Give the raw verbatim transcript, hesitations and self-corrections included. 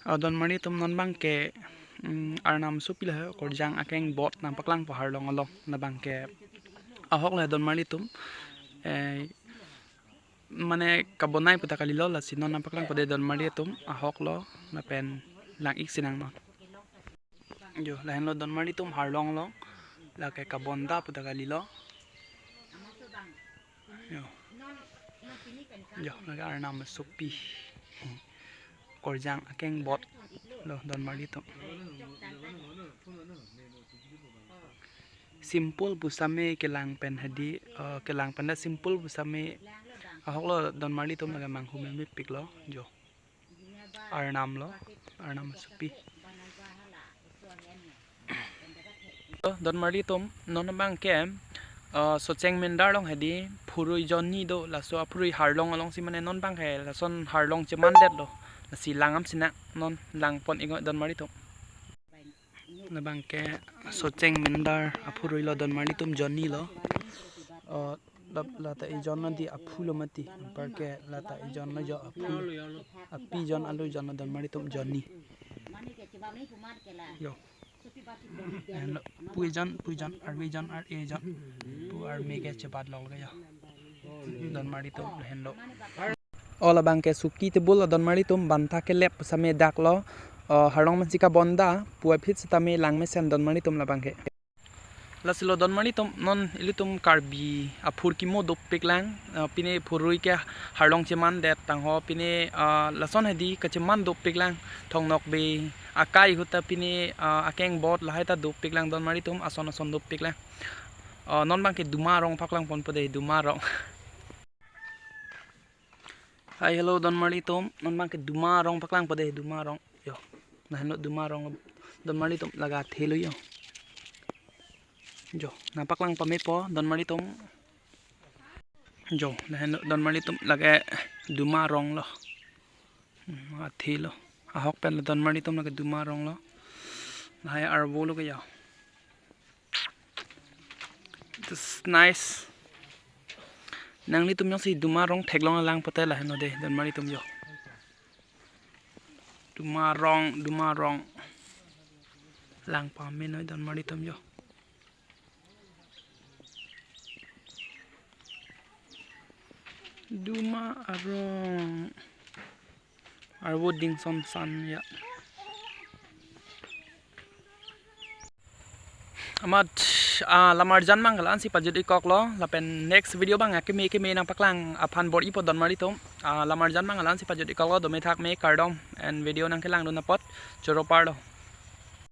O donmarli atum, non abangke, mm, Arnam asopi lo, Korjang akeng bot nangpaklangpo Harlong along. Labangke ahok lo donmarli atum. Eh, mane kabonai puta kalilo, lasi non nangpaklangpo de donmarli atum, ahok lo, lapen lang-ik sinang non. Jo, lahenlo donmarli atum, Harlong along, lake kabonda puta kalilo. Jo. Jo, lake Arnam asopi. Korjang akeng bot lo donmarli atum. Simple pusitame kelang pen hedi, eh, kelang pen ta simple pusitame ahok lo donmarli atum, lake manghu memepik lo, jo. Arnam lo, Arnam asopi. Donmarli atum, non abangke, eh, Socheng Mindar along hedi phurui jonni do, laso aphurui Harlong alongsi mane non abangke lason Harlong chemandet lo. Lasi lang-am sinang, non langpon-ik donmarli atum. Labangke Socheng Mindar aphurui lo donmarli atum, jonni lo. O, lap-, lata ejon lo di aphu lo mati. Anparke lata ejon lo jo aphu. Api jon alu jon lo donmarli atum, jonni. Jo. Lahenlo pu ejon, pu ejon, arve ejon, ar-e ejon. Pu arme ke chebat lok ke jo. Donmarli atum, lahenlo. O labangke suki tebul lo donmarli atum, bantha kelep pusitame dak lo. O, Harlong mansi kabonda, pu aphi sitame lang mesen donmarli atum labangke. Lasi lo donmarli atum, non ilitum Karbi aphur kimo dopik lang, eh, pine phurui ke Harlong chemandet tangho, pine, eh, lason hedi kacheman dopik lang, thong nokbe akai ahut ta pine, eh, akeng bot lahai ta dopik lang donmarli atum, ason ason dopik lang. Eh, non abangke Duma Arong paklangponpo de, Duma Arong. Hi, hello, donmarli atum. Non abangke Duma Arong paklangpo de, Duma Arong. Jo, lahenlo Duma Arong, donmarli atum, lake athe lo jo. Jo, nangpaklang pamepo, donmarli atum. Jo, lahenlo donmarli atum, lake Duma Arong lo. Hmm, athe lo. Ahok pen lo donmarli atum, lake Duma Arong lo. Lahai arvo lo ke jo. This is nice. Nanglitum jongsi Duma Arong theklong lang pote lahenlo de, donmarli atum jo. Duma Arong, Duma Arong. Lang pamenoi donmarli atum jo. Duma Arong. Arvo ding son san ya. Amat, ah, lamarjan abang la-ansi pajut-ik kok lo, lapen next video abang akeme keme nangpaklang aphan bor-ipo donmarli atum. Ah, lamarjan abang la-ansi pajut-ik kok lo, dome thak me, kardom, and video nangkelangdun apot choro parlo.